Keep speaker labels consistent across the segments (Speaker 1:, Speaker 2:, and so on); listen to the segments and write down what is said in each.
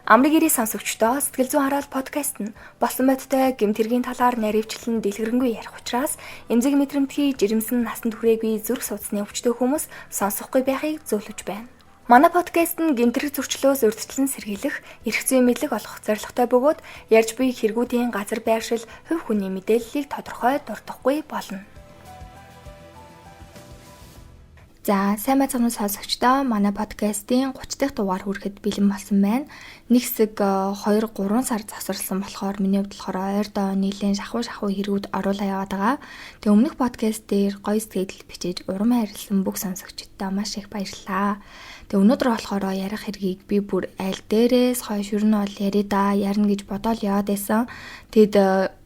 Speaker 1: Амрыг ирээ сонсогчдоо, Сэтгэл зүйн хараал подкаст нь болсон бодтой гэмт хэргийн талаар наривчлан дэлгэрэнгүй ярих учраас эмзэг мэдрэмтгий, жирэмсэн, насанд хүрээгүй, зүрх судасны өвчтөй хүмүүс сонсохгүй байхыг зөвлөж байна. Манай подкаст нь гэмт хэрэг зөрчлөөс урьдчилан сэргийлэх, эрх зүйн мэдлэг олгох зорилготой бөгөөд ярьж буй хэрэгүүдийн газар байршил, хувь хүний мэдээллийг тодорхой дурдахгүй болно. За, сайн байцгаана уу сонсогчдоо. Манай подкастын 30 дахь дугаар хүрэхэд бэлэн болсон байна. Нэг хэсэг 2 3 сар завсарласан болохоор миний хувьд болохоор ойрдоо нийлэн шахуу шахуу хэрэгүүд оруулаа яваад байгаа. Тэгээ өмнөх подкаст дээр гоё сэтгэл бичиж урам хайрлсан бүх сонсогчдод маш их баярлалаа. Тэгээ өнөөдөр болохоор ярих хэргийг би бүр аль дээрээс хойш ер нь бол яриа да, ярина гэж бодоол яваад байсан. Тэгэд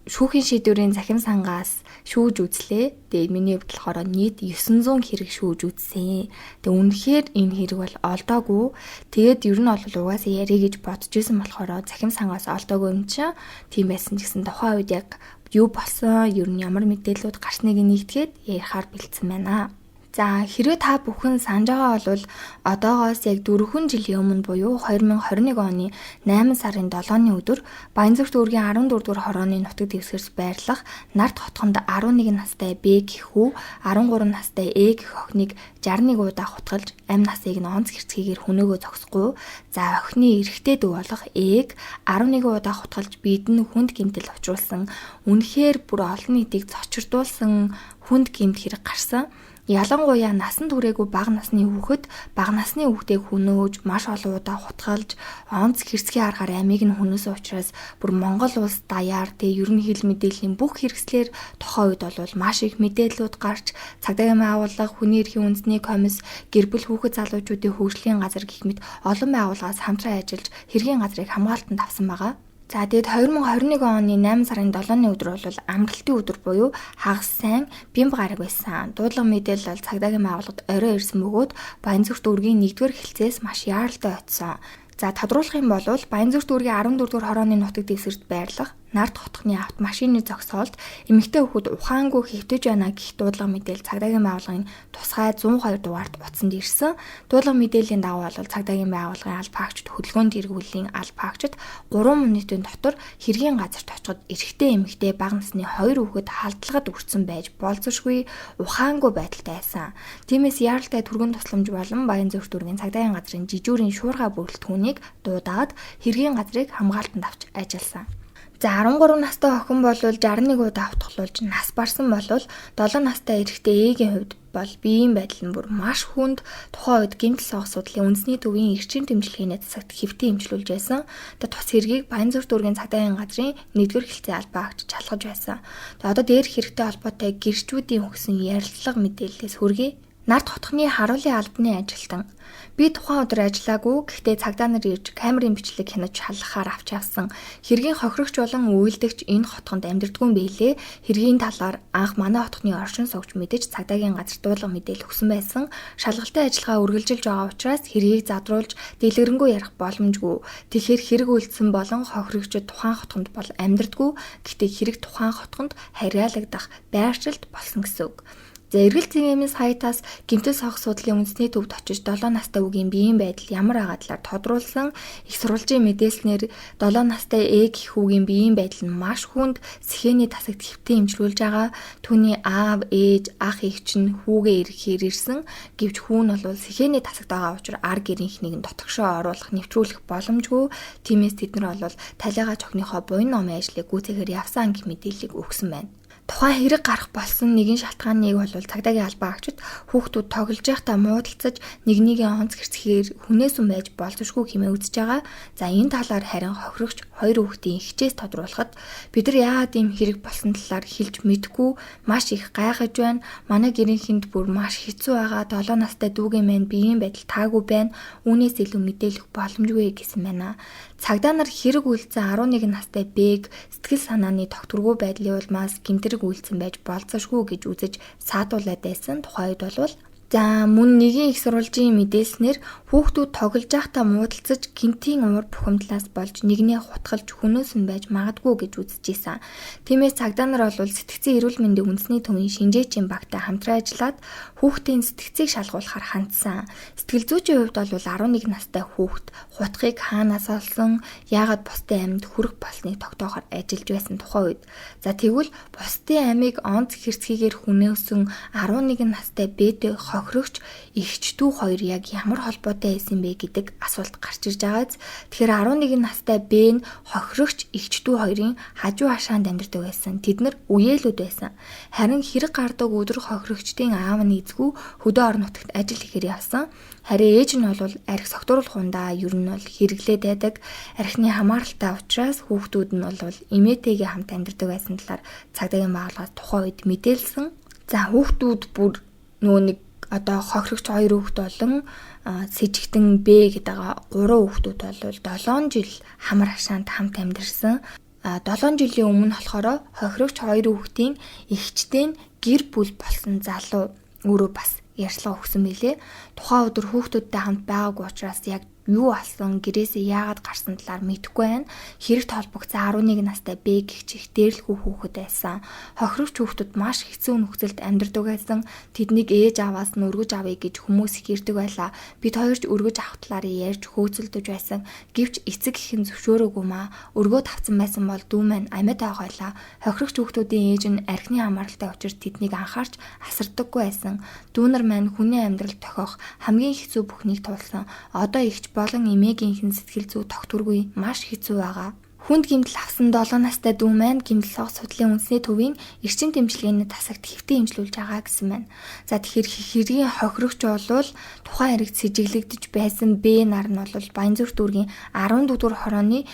Speaker 1: шүүхийн шийдвэрийн захим сангаас шүүж үзлээ. Тэгээ миний хувьд болохоор нийт 900 хэрэг шүүж үзсэн. Тэгээ үнэхээр энэ хэрэг бол олдоогүй. Тэгээд ер нь бол угаасаа ярих гэж бодож исэн болохоор захим сангаас олдоогүй юм чинь. Тийм байсан ч гэсэн тухайн үед яг юу болсон, ер нь ямар мэдээллүүд гарсныг нэгтгээд ярихаар бэлдсэн байна. За, хэрвээ та бүхэн санаж байгаа бол одоогоос яг 4 жилийн өмнө буюу 2021 оны 8 сарын 7-ны өдөр Баянзүрх дүүргийн 14 дугаар хорооны нутаг дэвсгэрт байрлах Нарт хотхонд 11 настай Б гэх хүү 13 настай Э гэх охиныг 61 удаа хутгалж амь насыг нь онц хэрцгийгээр хөнөөгөө зогсохгүй. За, охины эрэгтэй дүү болох Эг 11 удаа хутгалж бид нь хүнд гэмтэл учруулсан. Үнэхээр бүр олон нийтийг цочирдуулсан хүнд гэмт хэрэг гарсан. Ялангуяа насан туршаагүй бага насны хүүхэд бага насны хүүхдийг хөнөөж, маш олон удаа хутгалж, онц хэрцгий аргаар амийг нь хөнөөсөн учраас бүр Монгол улс даяар тэг ер нь хэл мэдээллийн бүх хэрэгслэр тухайн үед бол маш их мэдээллүүд гарч, цагдаагийн байгууллага, хүний эрхийн үндэсний комисс, гэр бүл хүүхэд залуучуудын хөгжлийн газар гэх мэт олон байгууллагаас хамтран ажиллаж хэргийн газрыг хамгаалтанд авсан байгаа. За, тэгээд 2021 оны 8 сарын 7-ны өдөр бол амралтын өдөр буюу хагас сайн бямба гараг байсан. Дуудлага мэдээлэл бол цагдаагийн байгууллагад орой ирсэн бөгөөд Баянзүрх дүүргийн 1-р хэлцээс маш яаралтай очсон. За, тодруулах юм бол Баянзүрх дүүргийн 14 дугаар хорооны нутаг дэвсгэрт байрлах Нарт хотхны автомашины зогсоолд эмэгтэй хүүхэд ухаангүй хэвтэж байна гэх дуудлага мэдээлэл цагдаагийн байгууллагын тусгай 102 дугаарт утсанд ирсэн. Дуудлага мэдээллийн дагуу бол цагдаагийн байгууллагын албаагчид хөдөлгөөнд эргүүлийн албаагчид 3 минутын дотор хэргийн газарт очиход эрэгтэй эмэгтэй бага насны 2 хүүхэд халдлагад өртсөн байж болзошгүй ухаангүй байдалтай байсан. Тиймээс яаралтай түргэн тусламж болон Баянзүрх дүүргийн цагдаагийн газрын жижүүрийн шуурхай бүрэлдэхүүнийг дуудаад хэргийн газрыг хамгаалтанд авч ажилласан. За, 13 настай охин бол 61 удаа автгалуулж нас барсан бол 7 настай эрэгтэй Эгийн хувьд бол биеийн байдал нь бүр маш хүнд. Тухайн үед гэмтэл соох судлалын үндэсний төвийн эрчим дэмжлэгийн засагт хэвтэн эмчлүүлж байсан. Тэгээ тус хэргийг Баянзүрх дүүргийн цагдаагийн газрын 1-р хэлцээ албаагч чалгаж байсан. Тэгээ одоо дээрх хэрэгтэй холбоотой гэрчүүдийн өгсөн ярилцлага мэдээллээс хүргэе. Нарт хотхны харуулын албаны ажилтан. Би тухайн өдөр ажиллаагүй. Гэхдээ цагдаа нар ирж камерын бичлэг хянаж шалгахаар авч явсан. Хэргийн хохирогч болон үйлдэгч энэ хотхонд амьдардгүй юм билээ. Хэргийн талаар анх манай хотхны оршин суугч мэдэж цагдаагийн газар дуудлага мэдээлэл өгсөн байсан. Шалгалтын ажиллагаа үргэлжилж байгаа учраас хэргийг задруулж дэлгэрэнгүй ярих боломжгүй. Тэгэхээр хэрэг үйлдсэн болон хохирогчид тухайн хотхонд бол амьдардгүй. Гэхдээ хэрэг тухайн хотхонд харьяалагдах байршилд болсон гэсэн үг. За, Эргэлт цэгийн сайтаас гэмтэл соох судлалын үндэсний төвд очиж 7 настай үгийн биеийн байдал ямар байгаа талаар тодруулсан. Их сурвалжийн мэдээлснээр 7 настай Э гэх хүүгийн биеийн байдал нь маш хүнд, сэхээний тасагт хэвтэн эмчлүүлж байгаа. Түүний аав, ээж, ах эгч нь хүүгээ ирэхээр ирсэн. Гэвч хүү нь бол сэхээний тасагт байгаа учраас ар гэрийнхнийг нь дотгошоо оруулах, нэвтрүүлэх боломжгүй. Тиймээс тэд нар бол талигаа чохныхоо буян номын ажлыг гүйцэхээр явсан гэх мэдээллийг өгсөн байна. Тухайн хэрэг гарах болсон нэгэн шалтгааныг бол цагдаагийн албаагчид хүүхдүүд тоглож байхдаа муудалцаж нэг нэгийн онц хэрцгээр хүнээс үн байж болзошгүй хэмээн үзэж байгаа. За, энэ талаар харин хохирогч хоёр хүүхдийн хичээс тодруулахад бид нар яагаад ийм хэрэг болсон талаар хэлж мэдэхгүй, маш их гайхаж байна. Манай гэрийнхэнд бүр маш хэцүү байгаа. 7 настай дүүгийн маань биеийн байдал таагүй байна. Үүнээс илүү мэдээлэх боломжгүй гэсэн байна. Цагдаа нар хэрэг үйлдсэн 11 настай Бэг сэтгэл санааны тогтворгүй байдлын улмаас гэмт хэрэг үйлдсэн байж болзошгүй гэж үзэж саатуулаад байсан. Тухайн үед бол за, мөн нэгэн их сурвалжийн мэдээлснээр хүүхдүүд тоглож байхдаа муудалцаж гинтийн уур бухимдлаас болж нэгнээ хутгалж хүнөөс нь байж магадгүй гэж үзэж исэн. Тиймээс цагдаа нар бол сэтгцийн эрүүл мэндийн үндэсний төвийн шинжээчийн багтай хамтран ажиллаад Хүүхдийн сэтгцийг шалгуулахар хандсан. Сэтгэл зүйчийн хувьд бол 11 настай хүүхд хутгийг хаанаас олсон, яагаад бусдын амьд хүрэх болсныг тогтоохоор ажиллаж байсан тухай үед. За тэгвэл бусдын амийг онц хэрцгийгээр хүнөөсөн 11 настай Б-тэй хохирогч эгч дүү хоёр яг ямар холбоотой байсан бэ гэдэг асуулт гарч ирж байгаа биз. Тэгэхээр 11 настай Б нь хохирогч эгч дүү хоёрын хажуу хашаанд амьдардаг байсан. Тэд нар үеэлүүд байсан. Харин хэрэг гардаг өдөр хохирогчдын аав нь эзгүй хөдөө орон нутагт ажил хийхээр явсан. Харин ээж нь бол арх согтууруулах хундаа ер нь бол хэрэглээд байдаг. Архины хамааралтай учраас хүүхдүүд нь бол эмээтэйгээ хамт амьдардаг байсан талаар цагдаагийн байгууллагаас тухайн үед мэдээлсэн. За хүүхдүүд бүр нөгөө нэг одоо хохирогч хоёр хүүхэд болон сэжигтэн Б гэдэг гурван хүүхдүүд бол 7 жил хамар хашаанд хамт амьдарсан. 7 жилийн өмнө болохоор хохирогч хоёр хүүхдийн эгчтэй нь гэр бүл болсон залуу өөрөө бас ярьцлага өгсөн билээ. Тухайн өдөр хүүхдүүдтэй хамт байгаагүй учраас яг юу болсон, гэрээсээ яагаад гарсан талаар мэдэхгүй байна. Хэрэгт холбогдсон 11 настай Б гэгч их дээрлэхүү хүүхэд байсан. Хохирогч хүүхдүүд маш хэцүү нөхцөлд амьдардаг байсан. Тэднийг ээж ааваас нь өргөж авъя гэж хүмүүс их ирдэг байлаа. Бид хоёр ч өргөж авах талаар ярьж хөөцөлдөж байсан. Гэвч эцэг эх нь зөвшөөрөөгүй маа. Өргөөд авсан байсан бол дүү маань амьд байгаа байлаа. Хохирогч хүүхдүүдийн ээж нь архины хамааралтай учир тэднийг анхаарч асардаггүй байсан. Дүүнер маань хүний амьдрал тохиох хамгийн хэцүү бүхнийг туулсан. Одоо эгч болон эмээгийнхэн сэтгэл зүй тогтворгүй маш хэцүү байгаа. Хүнд гэмтэл авсан 7 настай дүү маань гэмтэл сох судлалын үндэсний төвийн эрчим дэмжлэгээний тасагт хэвтэн эмчлүүлж байгаа гэсэн байна. За тэгэхээр хэргийн хохирогч бол тухайн хэрэгт сэжиглэгдэж байсан Б нар нь бол Баянзүрх дүүргийн 14 дугаар хорооны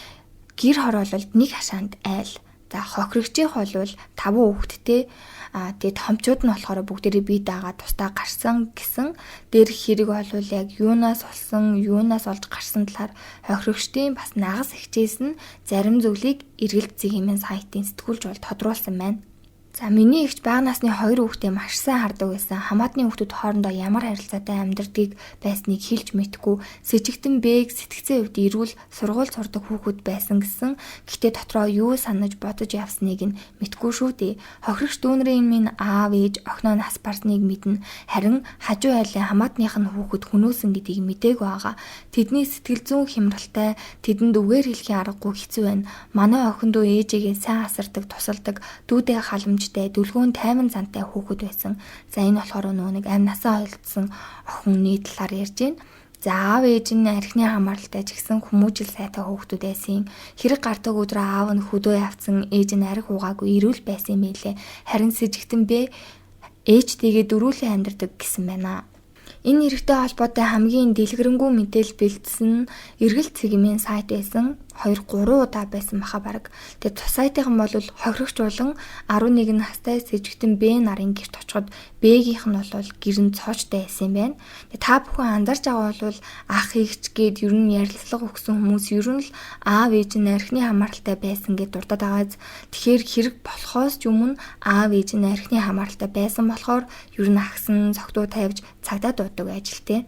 Speaker 1: гэр хороололд нэг хашаанд айл. За хохирогчийнх бол 5 хүүхэдтэй. Тэгээд томчууд нь болохоор бүгдээрээ бие дагаа тусдаа гарсан гэсэн. Дээр хэрэг бол яг юунаас олсон, юунаас олж гарсан талаар хохирогчдын бас нагас эгчээс нь зарим зүйлийг эргэлт зэгийн сайтын сэтгүүлж бол тодруулсан байна. За миний эгч бага насны хоёр хүүхдээ маш сайн хардаг байсан. Хамаатны хүүхдүүд хоорондоо ямар харилцаатай амьдардгийг байсныг хэлж мэдэхгүй. Сэжигтэн Б-г сэтгцэн хувьд эрүүл сургууль сурдаг хүүхэд байсан гэсэн. Гэхдээ дотроо юу санаж бодож явсныг нь мэдэхгүй шүү дээ. Хохирогч дүүнрийн минь аав ээж охиноо нас барсныг мэднэ. Харин хажуу айлын хамаатных нь хүүхэд хүнөөсөн гэдгийг мдээгүй байгаа. Тэдний сэтгэл зүйн хямралтай, тэдэнд үгээр хэлэхийн аргагүй хэцүү байна. Манай охин дүү ээжигээ сайн асардаг, тусалдаг, дүүдээ халамж дүлгөөн тайван зантай хүүхэд байсан. За энэ болохоор нөгөө нэг амь насаа холилдсон охины талаар ярьж байна. За аав ээж нь архины хамааралтай ч гэсэн хүмүүжил сайтай хүүхдүүд байсан. Хэрэг гардаг өдөр аав нь хөдөө явцсан, ээж нь арх угаагүй эрүүл байсан юм байлээ. Харин сэжигтэн Б ээжтэйгээ дөрүүлэн амьдардаг гэсэн байна. Энэ хэрэгтэй холбоотой хамгийн дэлгэрэнгүй мэдээлэл бэлдсэн нь эргэлт цэгмийн сайт байсан. 2 3 удаа байсан баха баг. Тэгээд тус сайтынхан бол хохирогч болон 11 настай сэжигтэн Б нарын гэрт очиход Б-гийнх нь бол гэр нь цоочтой байсан юм байна. Тэгээд та бүхэн анзаарч байгаа бол ах эгч гээд ер нь ярилцлага өгсөн хүмүүс ер нь л аав ээж нь архины хамааралтай байсан гэд дурдаад байгаа. Тэгэхээр хэрэг болохоос ч өмнө аав ээж нь архины хамааралтай байсан болохоор ер нь агсан согтуу тавьж цагдаа дуудаг ажилтай.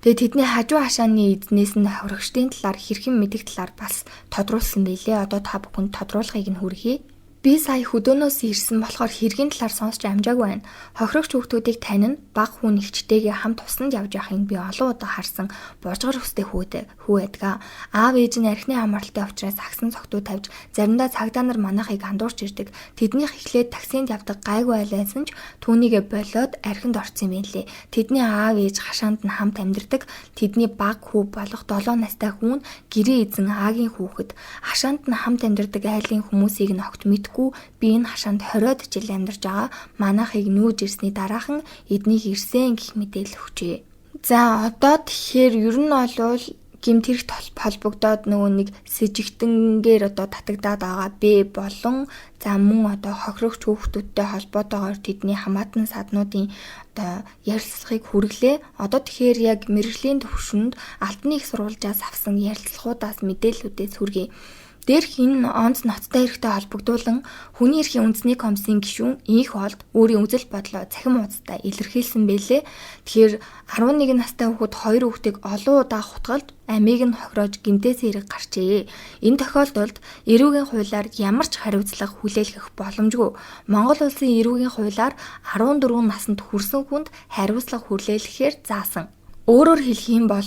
Speaker 1: Тэгээ тэдний хажуу хашааны эзнээс нь хохирогчдын талаар хэрхэн мэдэх талаар бас тодруулсан байлээ. Одоо та бүхэнд тодруулахыг нь хүргэе. Би сая хөдөөнөөс ирсэн болохоор хэргийн талаар сонсч амжаагүй байна. Хохирогч хүүхдүүдийг танина, баг хүн эгчтэйгээ хамт усанд явж байхыг би олон удаа харсан. Бужгар өстэй хүү байдаг. Аав ээж нь архины хамааралтай учраас агсан согтуу тавьж заримдаа цагдаа нар манайхыг андуурч ирдэг. Тэднийх эхлээд таксинд явдаг гайгүй айлсан ч түүнийгээ болиод архинд орсон юм байлээ. Тэдний аав ээж хашаанд нь хамт амьдардаг. Тэдний баг хүү болох 7 настай хүн гэрээ эзэн Агийн хүүхэд. Хашаанд нь хамт амьдардаг айлын хүмүүсийг нь огт мэдгүй. Би энэ хашаанд 20-од жил амьдарч байгаа. Манайхыг нүүж ирсний дараахан эднийг ирсэн гэх мэдээлэл өгчээ. За одоо тэгэхээр ер нь бол гэмт хэрэгт холбогдоод нөгөө нэг сэжигтэнгээр одоо татагдаад байгаа Б болон за мөн одоо хохирогч хүүхдүүдтэй холбоотойгоор тэдний хамаатан саднуудын одоо ярилцлагыг хүргэлээ. Одоо тэгэхээр яг мэргэжлийн төвшөнд алтны их сурвалжаас авсан ярилцлагуудаас мэдээллүүдээ хүргэе. Дээрх энэ онц ноцтой хэрэгтэй холбогдуулан хүний эрхийн үндэсний комиссийн гишүүн Инх Болд өөрийн үзэл бодлоо цахим хуудасдаа илэрхийлсэн байлээ. Тэгэхээр 11 настай хүүхэд 2 хүүхдийг олон удаа хутгалж амийг нь хохироож гэмтээсэн хэрэг гарчээ. Энэ тохиолдолд эрүүгийн хуулиар ямар ч хариуцлага хүлээлгэх боломжгүй. Монгол улсын эрүүгийн хуулиар 14 наснд хүрсэн хүнд хариуцлага хүлээлгэхээр заасан. Өөрөөр хэлэх юм бол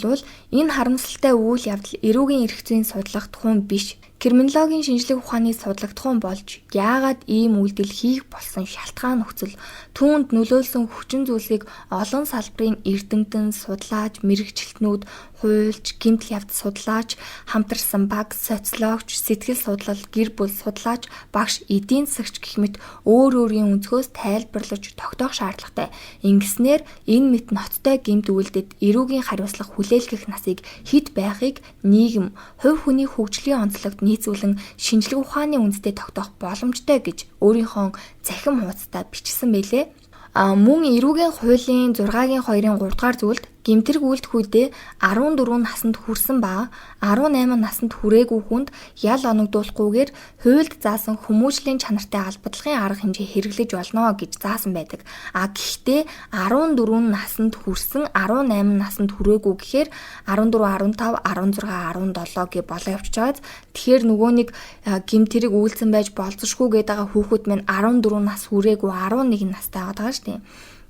Speaker 1: энэ харамсалтай үйл явдал эрүүгийн эрх зүйн судлагдахуун биш. Криминологийн шинжлэх ухааны судлагдахуун болж яагаад ийм үйлдэл хийх болсон шалтгаан нөхцөл түүнд нөлөөлсөн хүчин зүйлсийг олон салбарын эрдэмтэн, судлаач, мэргэжилтнүүд, хуульч, гэмтэл явдал судлаач, хамтарсан баг, социологч, сэтгэл судлал, гэр бүл судлаач, багш, эдийн засагч гэх мэт өөр өөрийн өнцгөөс тайлбарлаж тогтоох шаардлагатай. Ингэснээр энэ мэт ноцтой гэмт үйлдэд эрүүгийн хариуцлага хүлээлгэх насыг хэд байхыг нийгэм, хувь хүний хөгжлийн онцлогт нийцүүлэн шинжлэх ухааны үндэстэй тогтоох боломжтой гэж өөрийнхөө цахим хуудасдаа бичсэн байлээ. Мөн эрүүгийн хуулийн 6-гийн 2-ын 3 дугаар зүйлд гэмтэрэг үйлдэхүйдээ 14 наснд хүрсэн ба 18 наснд хүрээгүй хүнд ял оногдуулахгүйгээр хуульд заасан хүмүүжлийн чанартай албадлагын арга хэмжээ хэрэглэж болно гэж заасан байдаг. А гэхдээ 14 наснд хүрсэн 18 наснд хүрээгүй гэхээр 14, 15, 16, 17 гэ болоо явчихж байгаа. Тэгэхээр нөгөө нэг гэмтэрэг үйлдсэн байж болзошгүй гэдэг байгаа хүүхэд маань 14 нас хүрээгүй 11 настай байгаа шүү дээ.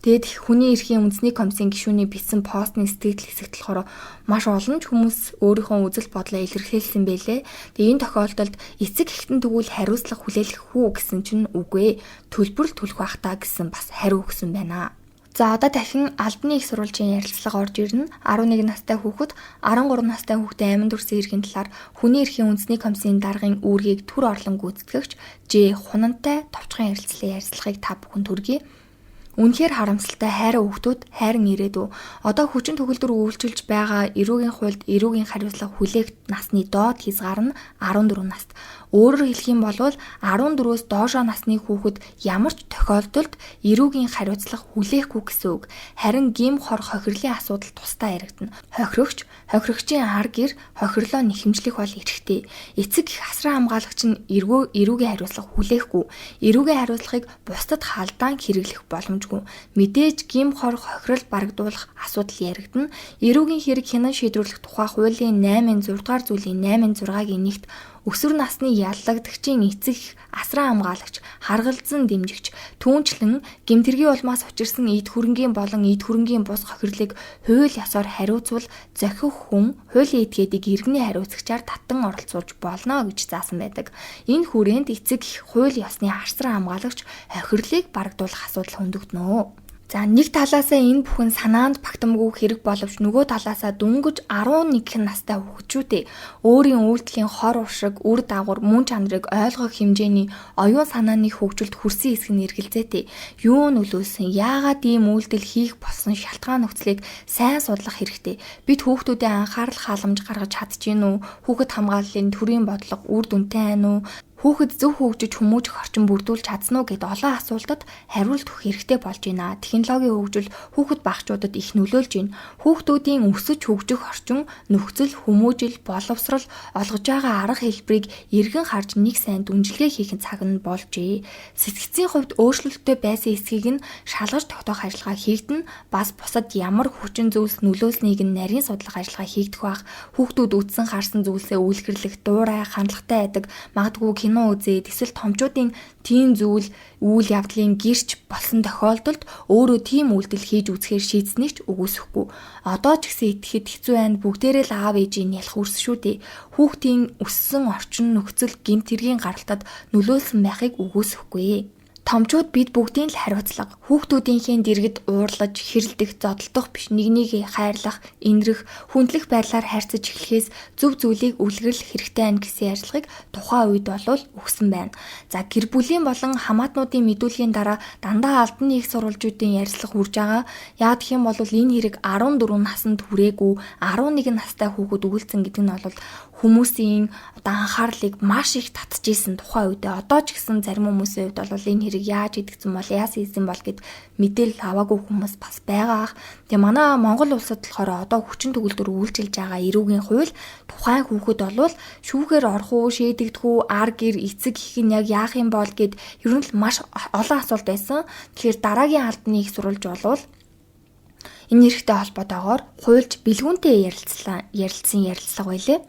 Speaker 1: Тэгээд хүний эрхийн үндэсний комиссийн гишүүний бичсэн постны сэтгэгдэл хэсэгт болохоор маш олон ч хүмүүс өөрийнхөө үзэл бодлоо илэрхийлсэн байлээ. Тэгээд энэ тохиолдолд эцэг эхтэн тэгвэл хариуцлага хүлээлгэх үү гэсэн чинь үгүй ээ. Төлбөр л төлөх байх та гэсэн бас хариу өгсөн байна. За одоо дахин албаны их сурвалжийн ярилцлага орж ирнэ. 11 настай хүүхэд 13 настай хүүхдээ аминд хүрсэн хэргийн талаар хүний эрхийн үндэсний комиссийн даргын үүргийг түр орлон гүйцэтгэгч Ж Хунантай товчхон ярилцлагын ярилцлагыг та бүхэнд хүргэе. Үнэхээр харамсалтай хайрын хүүхдүүд хайрын ирээдүй. Одоо хүчин төгөлдөр үйлчилж байгаа эрүүгийн хуульд эрүүгийн хариуцлага хүлээх насны доод хязгаар нь 14 наст. Өөрөөр хэлэх юм бол 14-өөс доошоо насны хүүхэд ямар ч тохиолдолд эрүүгийн хариуцлага хүлээхгүй гэсэн үг. Харин гэм хор хохирлын асуудал тусдаа яригдана. Хохирогч, хохирогчийн ар гэр хохирлоо нэхэмжлэх бол эрхтэй. Эцэг эх асран хамгаалагч нь эрүүгийн хариуцлага хүлээхгүй. Эрүүгийн хариуцлагыг бусдад халдаан хэрэглэх боломжгүй. Мэдээж гэм хор хохирол барагдуулах асуудал яригдана. Эрүүгийн хэрэг хянан шийдвэрлэх тухай хуулийн 8-ын 6 дугаар зүйлийн 8-ын 6-гийн 1-т өсвөр насны яллагдагчийн эцэг эх, асран хамгаалагч, харгалзан дэмжигч, түүнчлэн гэмтэргийн улмаас учирсан эд хөрөнгийн болон эд хөрөнгийн бус хохирлыг хууль ёсоор хариуцвал зохих хүн хуулийн этгээдийг иргэний хариуцагчаар татан оролцуулж болно гэж заасан байдаг. Энэ хүрээнд эцэг эх, хууль ёсны асран хамгаалагч хохирлыг барагдуулах асуудал хөндөгдөнө. За нэг талаасаа энэ бүхэн санаанд багтамгүй хэрэг боловч нөгөө талаасаа дөнгөж 11 настай хүүхдүүдээ өөрийн үйлдэлийн хор уршиг, үр дагавар, мөн чанарыг ойлгох хэмжээний оюун санааны хөгжилд хүрсэн хэсэг нь эргэлзээтэй. Юу нөлөөлсөн, яагаад ийм үйлдэл хийх болсон шалтгаан нөхцөлийг сайн судлах хэрэгтэй. Бид хүүхдүүдэд анхаарал халамж гаргаж чадж гин үү? Хүүхэд хамгааллын төрийн бодлого үр дүнтэй байна уу? Хүүхэд зөв хөгжиж хүмүүжих орчин бүрдүүлж чадсан уу гэд олон асуултад хариулт өгөх хэрэгтэй болж байна. Технологийн хөгжил хүүхэд багчуудад их нөлөөлж байна. Хүүхдүүдийн өсөж хөгжих орчин, нөхцөл, хүмүүжил, боловсрол олгож байгаа арга хэлбэрийг эргэн харж нэг сайн дүнжилгээ хийх цаг нь болжээ. Сэтгцийн хувьд өөрчлөлттэй байсан эсхийг нь шалгаж тогтоох ажиллагаа хийгдэнэ. Бас бусад ямар хүчин зүйлс нөлөөлснийг нь нарийн судлах ажиллагаа хийгдэх байх. Хүүхдүүд үтсэн харсан зүйлсээ үйлгэрлэх, дуурай, хандлагатай байдаг. Магадгүй кино үзээд эсвэл томчуудын тийм зүйл үйл явдлын гэрч болсон тохиолдолд өөрөө тийм үйлдэл хийж үзэхээр шийдсэнийг ч үгүйсэхгүй. Одоо ч гэсэн итгэхэд хэцүү байна. Бүгдээрээ л аав ээжийг ялах үрс шүү дээ. Хүүхдийн өссөн орчин нөхцөл гэмт хэргийн гаралтад нөлөөлсөн байхыг үгүйсэхгүй. Томчууд бид бүгдийн л хариуцлага. Хүүхдүүдийнхээ дэргэд уурлаж, хэрэлдэх, зодолдох биш нэг нэгээ хайрлах, инрэх, хүндлэх байдлаар харьцаж эхлэхээс зөв зүйлийг үлгэрлэх хэрэгтэй байна гэсэн ярилцлагыг тухайн үед болвол өгсөн байна. За гэр бүлийн болон хамаатнуудын мэдүүлгийн дараа дандаа албаны их сурвалжуудын ярилцлага үрж байгаа. Яг гэх юм бол энэ хэрэг 14 наснд хүрээгүй 11 настай хүүхэд өгүүлсэн гэдэг нь бол хүмүүсийн одоо анхаарлыг маш их татж исэн тухайн үедээ. Одоо ч гэсэн зарим хүмүүсийн хувьд бол энэ хэрэг яаж хийгдсэн бол, яасан хийсэн бол гэд мэдээлэл аваагүй хүмүүс бас байгаа. Тэгээ манай Монгол улсад болохоор одоо хүчин төгөлдөр үйлчилж байгаа эрүүгийн хууль тухайн хүүхэд бол шүүхээр орох уу, шийдэгдэх үү, ар гэр эцэг их нь яг яах юм бол гэд ер нь л маш олон асуулт байсан. Тэгэхээр дараагийн албаны их сурвалж болвол энэ хэрэгтэй холбоотойгоор хуульч бэлгүүнтэй ярилцсан ярилцлага байлээ.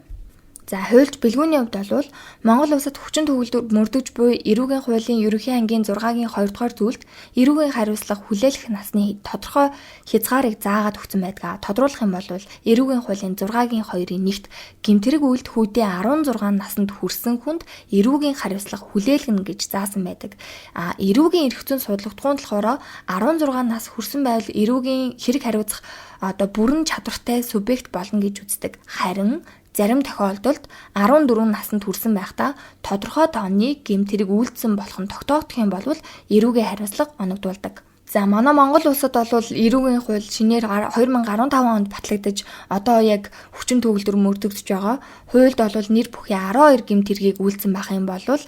Speaker 1: За, хуульч бэлгүүний хувьд бол Монгол улсад хүчин төгөлдөр мөрдөж буй эрүүгийн хуулийн ерөнхий ангийн 6-гийн 2 дугаар зүйлд эрүүгийн хариуцлага хүлээлгэх насны тодорхой хязгаарыг заагаад өгсөн байдаг. Тодруулах юм бол эрүүгийн хуулийн 6-гийн 2-ын 1-т гэмтэрэг үйлдэх үедээ 16 наснд хүрсэн хүнд эрүүгийн хариуцлага хүлээлгэнэ гэж заасан байдаг. А эрүүгийн эрх зүйн судлагдахуун болохоор 16 нас хүрсэн байвал эрүүгийн хэрэг хариуцах одоо бүрэн чадвартай субъект болно гэж үздэг. Харин зарим тохиолдолд 14 наснд хүрсэн байхдаа тодорхой тооны гэмт хэрэг үйлдсэн болох нь тогтоогдох юм бол эрүүгийн хариуцлага оногдуулдаг. За, манай Монгол улсад бол эрүүгийн хууль шинээр 2015 онд батлагдаж одоо яг хүчин төгөлдөр мөрдөгдөж байгаа. Хуульд бол нэр бүхий 12 гэмт хэргийг үйлдсэн байх юм бол 14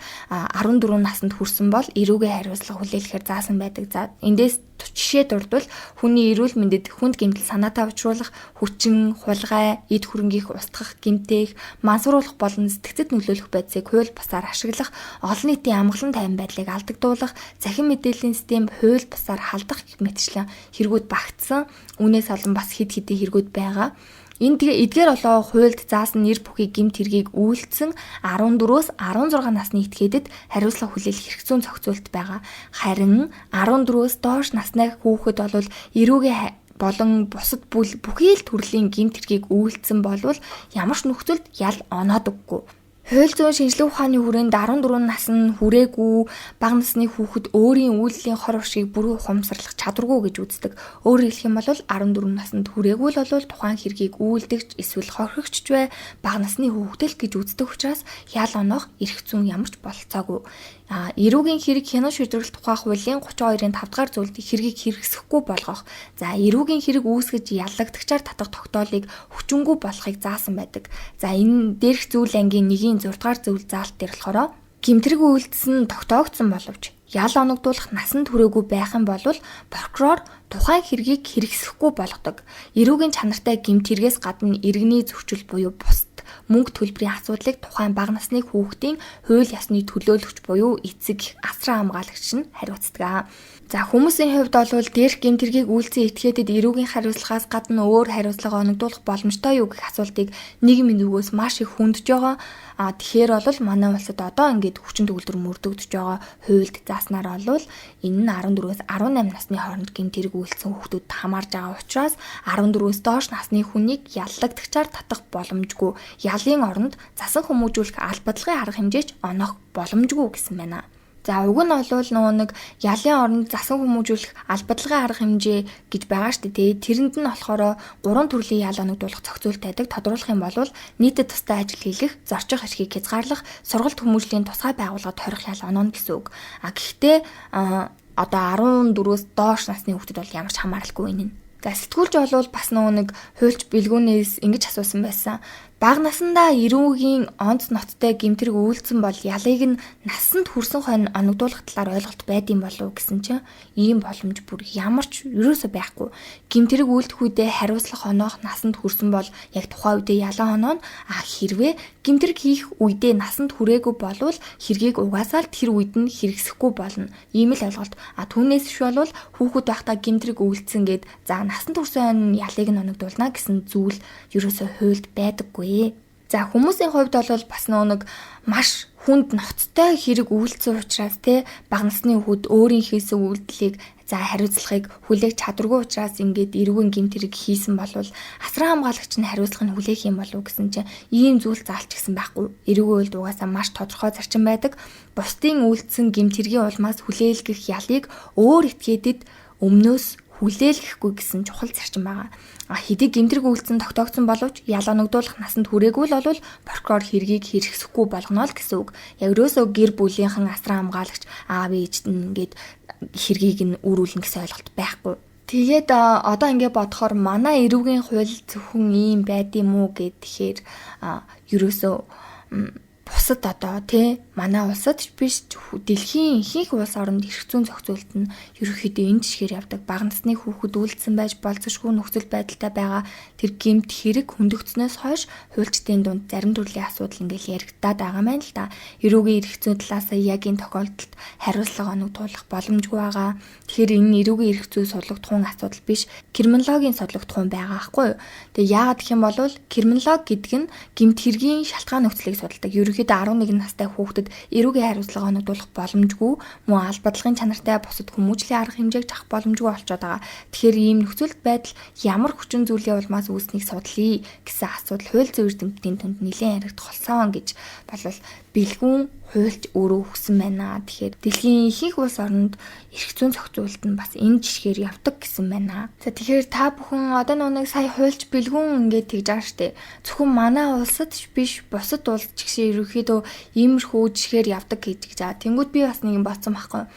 Speaker 1: наснд хүрсэн бол эрүүгийн хариуцлага хүлээлгэхээр заасан байдаг. За, эндээс жишээ дурдвал хүний эрүүл мэндэд хүнд гэмтэл санаатай учруулах, хүчин, хулгай, эд хөрөнгийг устгах, гэмтээх, мансууруулах болон сэтгцэд нөлөөлөх байдлыг хууль бусаар ашиглах, олон нийтийн амгалан тайван байдлыг алдагдуулах, цахим мэдээллийн систем хууль бусаар халдах гэх мэтчлэн хэрэгүүд багтсан. Үүнээс олон бас хэд хэдэн хэрэгүүд байгаа. Энэ тэгээ эдгээр болоо хуульд заасан нэр бүхий гэмт хэргийг үйлдсэн 14-өөс 16 насны этгээдэд хариуцлага хүлээлгэх эрх зүйн зохицуулалт байгаа. Харин 14-өөс доош насны хүүхэд бол эрүүгийн болон бусад бүхий л төрлийн гэмт хэргийг үйлдсэн болвол ямар ч нөхцөлд ял оноодоггүй. Хууль зүйн шинжилгээ ухааны хүрээнд 14 нас нь хүрээгүй бага насны хүүхэд өөрийн үйлдэлийн хор уршийг бүрэн ухамсарлах чадваргүй гэж үздэг. Өөрөөр хэлэх юм бол 14 наснд хүрээгүй л бол тухайн хэргийг үйлдэгч эсвэл хорхигч ч бай, бага насны хүүхэд л гэж үздэг учраас ял оноох эрх зүйн ямар ч бололцоогүй. Эрүүгийн хэрэг хянан шийдвэрлэх тухай хуулийн 32-ын 5 дугаар зүйлд хэргийг хэрэгсэхгүй болгох. За, эрүүгийн хэрэг үүсгэж яллагдагчаар татах тогтоолыг хүчингүй болохыг заасан байдаг. За, энэ дээрх зүйл ангийн 1-ийн 6 дугаар зүйл заалт дээр болохоор гэмтрэг үйлдсэн тогтоогдсон боловч ял оногдуулах насанд хүрээгүй байх юм бол прокурор тухайн хэргийг хэрэгсэхгүй болгодог. Эрүүгийн чанартай гэмт хэрэгээс гадна иргэний зөрчил буюу бусад мөнгө төлбөрийн асуудлыг тухайн бага насны хүүхдийн хууль ёсны төлөөлөгч буюу эцэг, асран хамгаалагч нь хариуцдаг. За, хүмүүсийн хувьд бол дээрх гэмт хэргийг үйлдсэн этгээдэд эрүүгийн хариуцлагаас гадна өөр хариуцлага оногдуулах боломжтой юу гэх асуултыг нийгмийн зүгээс маш их хүндж байгаа. А тэгэхээр бол манай улсад одоо ингээд хүчин төгөлдөр мөрдөгдөж байгаа хуульд зааснаар бол энэ нь 14-өөс 18 насны хооронд гэмт хэрэг үйлдсэн хүүхдүүд хамаарж байгаа учраас 14-өөс доош насны хүнийг яллагдагчаар татах боломжгүй. Ялын оронд засан хүмүүжүүлэх албадлагын арга хэмжээч оноох боломжгүй гэсэн байна. За, уг нь бол нөгөө нэг ялын оронд засан хүмүүжүүлэх албадлагын арга хэмжээ гэж байгаа шүү дээ. Тэрэнд нь болохоор гурван төрлийн ял оногдуулах зохицуулт байдаг. Тодруулах юм бол нийтэд тустай ажил хийх, зорчих эрхийг хязгаарлах, сургалт хүмүүжлийн тусгай байгууллагад хорих ял онооно гэсэн үг. А гэхдээ одоо 14-өөс доош насны хүүхдэд бол ямар ч хамааралгүй энэ нь. За, сэтгүүлч бол бас нөгөө нэг хуульч бэлгүүнээс ингэж асуусан байсан. Бага насандаа эрүүгийн онц ноцтой гэмтрэг үйлдсэн бол ялыг нь насанд хүрсэн хойно оногдуулах талаар ойлголт байдсан болов уу гэсэн чинь ийм боломж бүр ямар ч ерөөсөө байхгүй. Гэмтрэг үйлдэх үедээ хариуцлага оноох насанд хүрсэн бол яг тухайн үедээ ялан онооно. А хэрвээ гэмтрэг хийх үедээ насанд хүрээгүй болвол хэргийг угаасаа л тэр үед нь хэрэгсэхгүй болно. Ийм л ойлголт. А түүнээс биш бол хүүхэд байхдаа гэмтрэг үйлдсэн гээд за насанд хүрсэн хойно ялыг нь оногдуулна гэсэн зүйл ерөөсөө хуульд байдаггүй. За, хүмүүсийн хувьд бол бас нөгөө нэг маш хүнд ноцтой хэрэг үйлдсэн учраас те бага насны хүүхэд өөрийн хийсэн үйлдэлийг за хариуцлагыг хүлээх чадваргүй учраас ингээд эрүүгийн гэмт хэрэг хийсэн болвол асран хамгаалагч нь хариуцлагыг хүлээх юм болов гэсэн чинь ийм зүйл заалч гэсэн байхгүй. Эрүүгийн хуульд угаасаа маш тодорхой зарчим байдаг. Бусдын үйлдсэн гэмт хэргийн улмаас хүлээлгэх ялыг өөр этгээдэд өмнөөс хүлээлгэхгүй гэсэн чухал зарчим байгаа. А хэдий гэмтрэг үйлдсэн тогтоогдсон боловч ял оногдуулах насанд хүрээгүй л бол прокурор хэргийг хэрэгсэхгүй болгоно л гэсэн үг. Яг ерөөсөө гэр бүлийнхэн асран хамгаалагч аав ээжд нь ингээд хэргийг нь үүрүүлнэ гэсэн ойлголт байхгүй. Тэгээд одоо ингэ бодохоор манай эрүүгийн хууль зөвхөн ийм байд юм уу гэхээр ерөөсөө бусад одоо тий манай улсад биш, дэлхийн ихэнх улс оронд эрх зүйн зохицуулалт нь ерөнхийдөө энэ жишгээр явдаг. Бага насны хүүхэд үйлдсэн байж болзошгүй нөхцөл байдалтай байгаа тэр гэмт хэрэг хөндөгдснөөс хойш хуульчдын дунд зарим төрлийн асуудал ингээл яригдаад байгаа юм л да. Эрүүгийн эрх зүйн талаас яг энэ тохиолдолд хариуцлага оногдуулах боломжгүй байгаа. Тэгэхээр энэ эрүүгийн эрх зүй судлагдахуун асуудал биш, криминологийн судлагдахуун байгаа байхгүй юу? Тэгээ яагаад гэх юм бол криминолог гэдэг нь гэмт хэргийн шалтгаан нөхцөлийг судалдаг. Ерөнхийдөө 11 настай хүүхдэд эрүүгийн хариуцлага оногдуулах боломжгүй, мөн албадлагын чанартай бусад хүмүүжлийн арга хэмжээг авах боломжгүй болчиход байгаа. Тэгэхээр ийм нөхцөлд байдал ямар хүчин зүйлийн улмаас үүснийг судлая гэсэн асуудал хууль зүйн эрдэмтдийн тунд нэлээд яригдах болсон гэж болвол бэлгүүн хуульч өөрөө өгсөн байна. Тэгэхээр дэлхийн ихэнх улс оронд эрх зүйн зохицуулалт нь бас энэ жишгээр явдаг гэсэн байна. За, тэгэхээр та бүхэн одоо нэг сая хуульч бэлгүүн ингээд тэгж байгаа штэ. Зөвхөн манай улсад биш, бусад улс ч гэсэн ерөнхийдөө иймэрхүү жишгээр явдаг гэж гэж. Тэнгүүд би бас нэг юм бодсон байхгүй.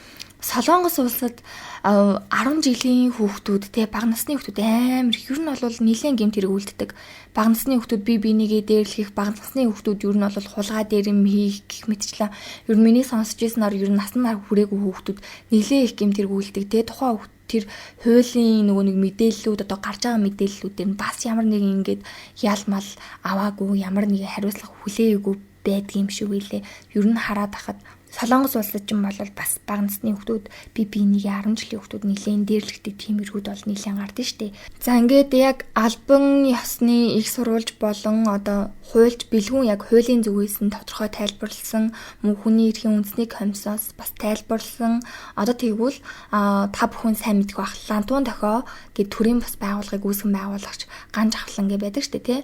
Speaker 1: Солонгос улсад 10 жилийн хүүхдүүд те, бага насны хүүхдүүд амар их ер нь бол нэлээд гэмт хэрэг үлддэг. Бага насны хүүхдүүд бие бинийгээ дээрлэх, бага насны хүүхдүүд ер нь бол хулгай дээр юм хийх гэх мэтчлэн ер нь миний сонсч ирсэнээр ер нь насан нар хүрээгүй хүүхдүүд нэлээд их гэмт хэрэг үлддэг те. Тухайн хүүхд тэр хуулийн нөгөө нэг мэдээллүүд, одоо гарч байгаа мэдээллүүдээр нь бас ямар нэгэн ингээд ял мал аваагүй, ямар нэгэн хариуцлага хүлээгээгүй байдаг юм шиг үлээ. Ер нь хараад хахад Солонгос улсад ч юм бол бас бага насны хүүхдүүд би бинийгээ 10 жилийн хүүхдүүд нэлээд дээрлэхдэг тийм эргүүд бол нэлээд гардаг штэ. За, ингээд яг албан ёсны их сурвалж болон одоо хуульч бэлгүүн яг хуулийн зүгээс нь тодорхой тайлбарласан, мөн хүний эрхийн үндэсний комиссоос бас тайлбарласан. Одоо тэгвэл та бүхэн сайн мэдэх бах, Лантуун дохио гэд төрийн бас байгууллагыг үүсгэн байгуулагч Ганж Хавлан гэ байдаг штэ тий.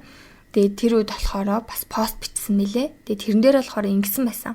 Speaker 1: Тэгээд тэр үед болохоор бас пост бичсэн мэлээ. Тэгээд тэрэн дээр болохоор ингэсэн байсан.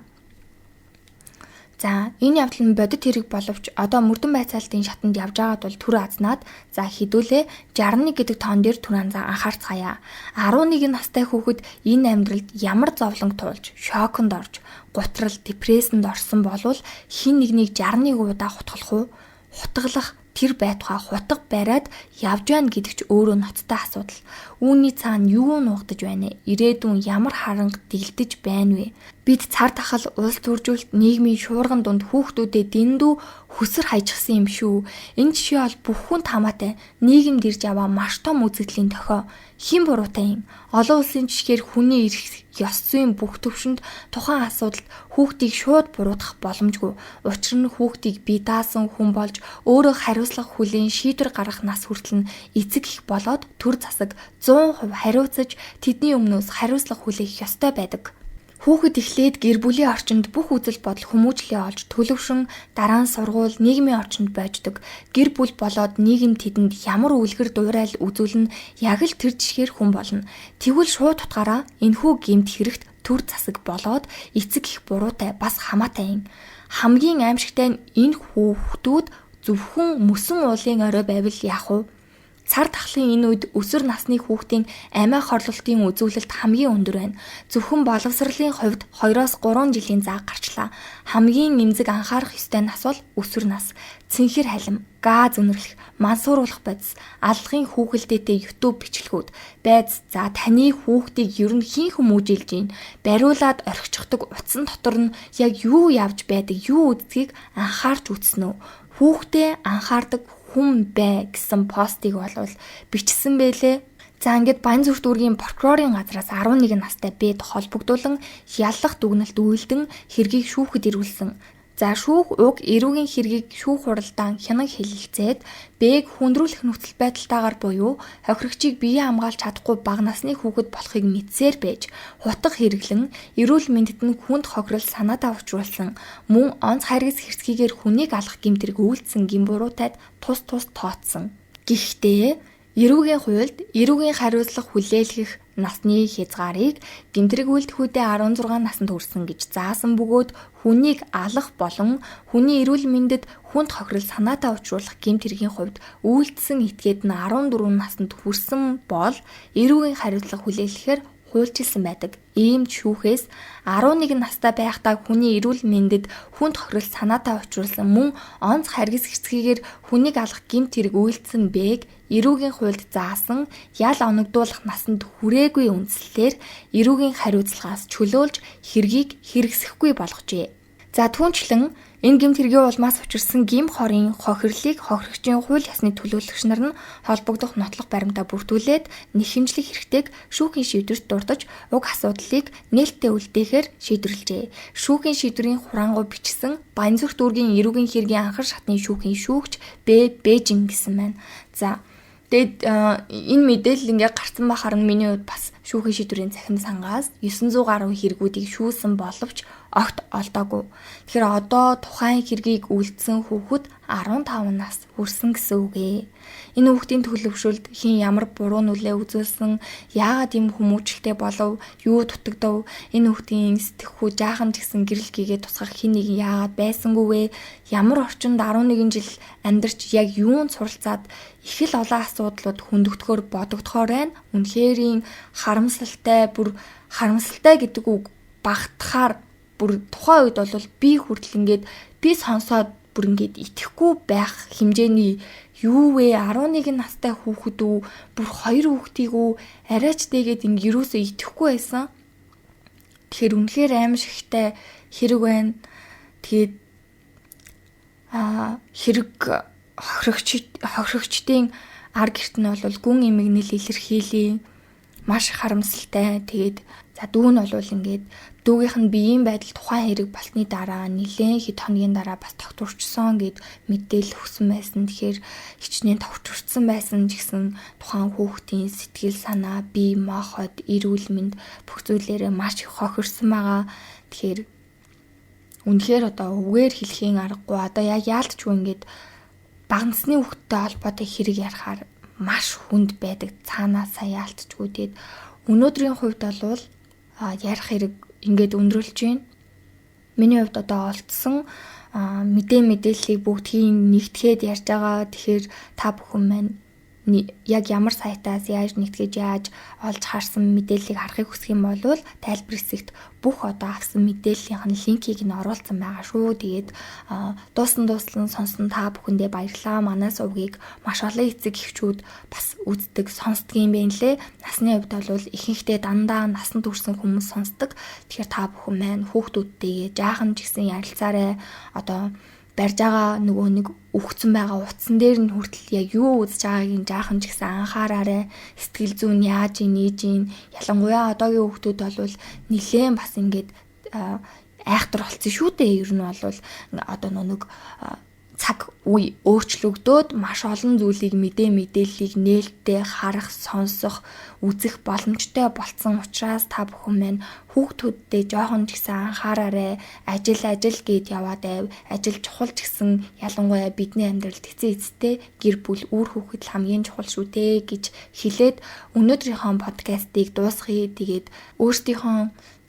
Speaker 1: За, энэ явдал нь бодит хэрэг боловч одоо мөрдөн байцаалтын шатанд явж байгаад бол түр азнаад, за, хэдүүлээ 61 гэдэг тоон дээр түр анхаарцгаая. 11 настай хүүхэд энэ амьдралд ямар зовлон туулж, шоконд орж, гутрал, депрессэнд орсон болвол хэн нэгнийг 61 удаа хутгалах уу? Хутгалах тэр байтугай хутга бариад явж байна гэдэг ч өөрөө ноцтой асуудал. Үүний цаана юу нуугдаж байна вэ? Ирээдүйн ямар харанга дийлдэж байна вэ? Бид цар тахал, улс төржүүлэлт, нийгмийн шуурган дунд хүүхдүүдэд дэндүү хөсөр хайчихсан юм шүү. Энэ жишээ бол бүх хүнд хамаатай. Нийгэмд ирж аваа маш том үзэгдлийн дохио. Хэн буруутай юм? Олон улсын жишгээр хүний эрх, ёс зүйн бүх төвшөнд тухайн асуудалд хүүхдийг шууд буруутгах боломжгүй. Учир нь хүүхдийг бие даасан хүн болж өөрөө хариуцлага хүлээн шийдвэр гаргах нас хүртэл нь эцэг эх болоод төр засаг 100% хариуцаж тэдний өмнөөс хариуцлага хүлээх ёстой байдаг. Хүүхэд эхлээд гэр бүлийн орчинд бүх үзэл бодол, хүмүүжлээ олж төлөвшөн, дараа нь сургууль, нийгмийн орчинд бойждог. Гэр бүл болоод нийгэм тэдэнд ямар үлгэр дуурайл үзүүлнэ, яг л тэр жишгээр хүн болно. Тэгвэл шууд утгаараа энэхүү гэмт хэрэгт төр засаг болоод эцэг эх буруутай бас хамаатай юм. Хамгийн аимшигтай нь энэ хүүхдүүд зөвхөн мөсөн уулын орой байвал яах вэ? Цар тахлын энэ үед өсвөр насны хүүхдийн амиа хорлолтын үзүүлэлт хамгийн өндөр байна. Зөвхөн боловсролын хувьд 2-оос 3 жилийн заа гарчлаа. Хамгийн эмзэг анхаарах ёстой нас бол өсвөр нас. Цэнхэр халим, газ үнэрлэх, мансууруулах бодис, аллагын хүүхэлдээтэй YouTube бичлэгүүд, байз, за, таны хүүхдийг ер нь хэн хүмүүжилж гин, бариулаад орхичихдаг утсан дотор нь яг юу явж байдаг, юу үздгийг анхаарч үзсэн үү? Хүүхдээ анхаардаг хүн бай гэсэн постыг болвол бичсэн бэлээ. За, ингээд Баян-Зүрх дүүргийн прокурорын газраас 11 настай Бэд холбогдуулан яллах дүгнэлт үйлдэн хэргийг шүүхэд ирүүлсэн. За, шүүх уг эрүүгийн хэргийг шүүх хуралдаан хянан хэлэлцээд Б-г хүндрүүлэх нөхцөл байдалтайгаар буюу хохирогчийг биеэ хамгаалж чадахгүй бага насны хүүхэд болохыг мэдсээр байж хутга хэрэглэн эрүүл мэндэд нь хүнд хохирол санаатаа учруулсан, мөн онц харгас хэрцгийгээр хүнийг алах гэмт хэрэг үйлдсэн гэм буруутайд тус тус тооцсон. Гэхдээ эрүүгийн хуульд эрүүгийн хариуцлага хүлээлгэх насны хязгаарыг гэмт хэрэг үйлдэхүйдээ 16 насанд хүрсэн гэж заасан бөгөөд хүнийг алах болон хүний эрүүл мэндэд хүнд хохирол санаатаа учруулах гэмт хэргийн хувьд үйлдсэн этгээд нь 14 насанд хүрсэн бол эрүүгийн хариуцлага хүлээлгэхээр хуульчилсан байдаг. Ийм шүүхээс 11 настай байхдаа хүний эрүүл мэндэд хүнд хохирол санаатай учруулсан мөн онц харгас хэрцгийгээр хүнийг алах гэмт хэрэг үйлдсэн Б-г эрүүгийн хуульд заасан ял оногдуулах насанд хүрээгүй үндслээр эрүүгийн хариуцлагаас чөлөөлж хэргийг хэрэгсэхгүй болгожээ. За түүнчлэн энэ гэмт хэргийн улмаас учирсан гэм хорын хохирлыг хохирогчийн хууль ёсны төлөөлөгч нар нь холбогдох нотлох баримтаа бүрдүүлээд нэхэмжлэх хэрэгтэйг шүүхийн шийдвэрт дурдаж уг асуудлыг нээлттэй үлдээхээр шийдвэрлэжээ. Шүүхийн шийдвэрийн хураангуй бичсэн Баянзүрх дүүргийн эрүүгийн хэргийн анхар шатны шүүхийн шүүгч Б. Бээжин гэсэн байна. За тэгээд энэ мэдээлэл ингээ гарсан байхаар нь миний хувьд бас шүүхийн шийдвэрийн цахим сангаас 900 гаруй хэрэгүүдийг шүүсэн боловч огт олдоогүй. Тэгэхээр одоо тухайн хэргийг үйлдсэн хүүхэд 15 нас хүрсэн гэсэн үг ээ. Энэ хүүхдийн төлөвшөлд хэн ямар буруу нүлээ үзүүлсэн, яагаад ийм хүмүүжлтэй болов, юу дутагдав, энэ хүүхдийн сэтгэхүй жаахан ч гэсэн гэрэл гээгээ тусгах хэн нэгэн яагаад байсангүй вэ? Ямар орчинд 11 жил амьдарч яг юунд суралцаад их л олон асуудлууд хөндөгдөхөөр бодогдохоор байна. Үнэхэрийн харамсалтай, бүр харамсалтай гэдэг үг багтахаар бүр тухайн үед бол би хүртэл ингээд би сонсоод бүр ингээд итгэхгүй байх хэмжээний юу вэ, 11 настай хүүхэд үү, бүр хоёр хүүхдийг үү, арайч дэгээд ингээд юусоо итгэхгүй байсан. Тэгэхээр үнэхээр аимшигтай хэрэг байна. Тэгээд хэрэг хохирогчдын ар гэрт нь бол гүн эмгэнэл илэрхийлье. Маш харамсалтай. Тэгээд за дүү нь бол ингээд дүүгийнх нь биеийн байдал тухайн хэрэг болсны дараа нэлээн хэд хоногийн дараа бас тогтворчсон гэд мэдээлэл өгсөн байсан. Тэгэхээр хичнээн тогтворчсон байсан ч гэсэн тухайн хүүхдийн сэтгэл санаа, бие махбод, эрүүл мэнд бүх зүйлээрээ маш их хохирсон байгаа. Тэгэхээр үнэхээр одоо үгээр хэлхийн аргагүй. Одоо яг яалтчгүй ингээд бага насны хүүхдтэй холбоотой хэрэг ярихаар маш хүнд байдаг. Цаанаасаа яалтчгүй. Тэгээд өнөөдрийн хувьд бол ярих хэрэг ингээд өндөрлөж байна. Миний хувьд одоо олдсон мэдээллийг бүгдийг нэгтгэхэд ярьж байгаа. Тэгэхээр та бүхэн маань яг ямар сайтаас яаж нэгтгэж яаж олж харсан мэдээллийг харахыг хүсэх юм бол тайлбар хэсэгт бүх одоо авсан мэдээллийнх нь линкийг нь оруулсан байгаа шүү. Тэгээд дуусан дууслан сонсон та бүхэндээ баярлалаа. Манай сувгийг маш олон эцэг эхчүүд бас үздэг, сонсдог юм байна лээ. Насны хувьд бол ихэнхдээ дандаа насанд хүрсэн хүмүүс сонсдог. Тэгэхээр та бүхэн маань хүүхдүүдтэйгээ жаахан ч гэсэн ярилцаарай. Одоо барьж байгаа нөгөө нэг үхсэн байгаа утсан дээр нь хүртэл яг юу үзэж байгааг нь жаахан ч гэсэн анхаараарай. Сэтгэл зүйн яаж нээж ийн. Ялангуяа одоогийн хүүхдүүд бол нилээн бас ингээд айхтар болсон шүү дээ. Ер нь бол одоо нэг цаг үе өөрчлөгдөөд маш олон зүйлийг мэдээллийг нээлттэй харах, сонсох, үзэх боломжтой болцсон учраас та бүхэн маань хүүхдүүдтэй жоохон ч гэсэн анхаараарай. Ажил ажил гэд яваад байв. Ажил чухал ч гэсэн ялангуяа бидний амьдралд эцээ эцтэй гэр бүл, үр хүүхэд л хамгийн чухал шүү дээ гэж хэлээд өнөөдрийнхөө подкастыг дуусгая. Тэгээд өөрсдийнхөө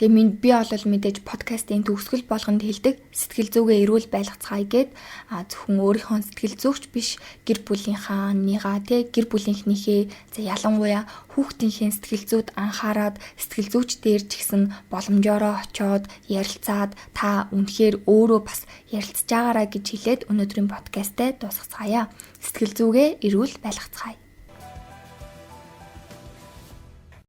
Speaker 1: тэгээ минь би бол мэдээж подкастын төгсгөл болгонд хэлдэг сэтгэл зүгээ эрүүл байлгацгаая гэд зөвхөн өөрийнхөө сэтгэл зүгч биш гэр бүлийнхаа нэга тэ гэр бүлийнхнийхээ за ялангуяа хүүхдийнхээ сэтгэл зүйд анхаарад сэтгэл зүйч дээр ч гэсэн боломжоороо очиод ярилцаад та үнэхээр өөрөө бас ярилцж байгаараа гэж хэлээд өнөөдрийн подкастаа дуусгацгаая. Сэтгэл зүгээ эрүүл байлгацгаая.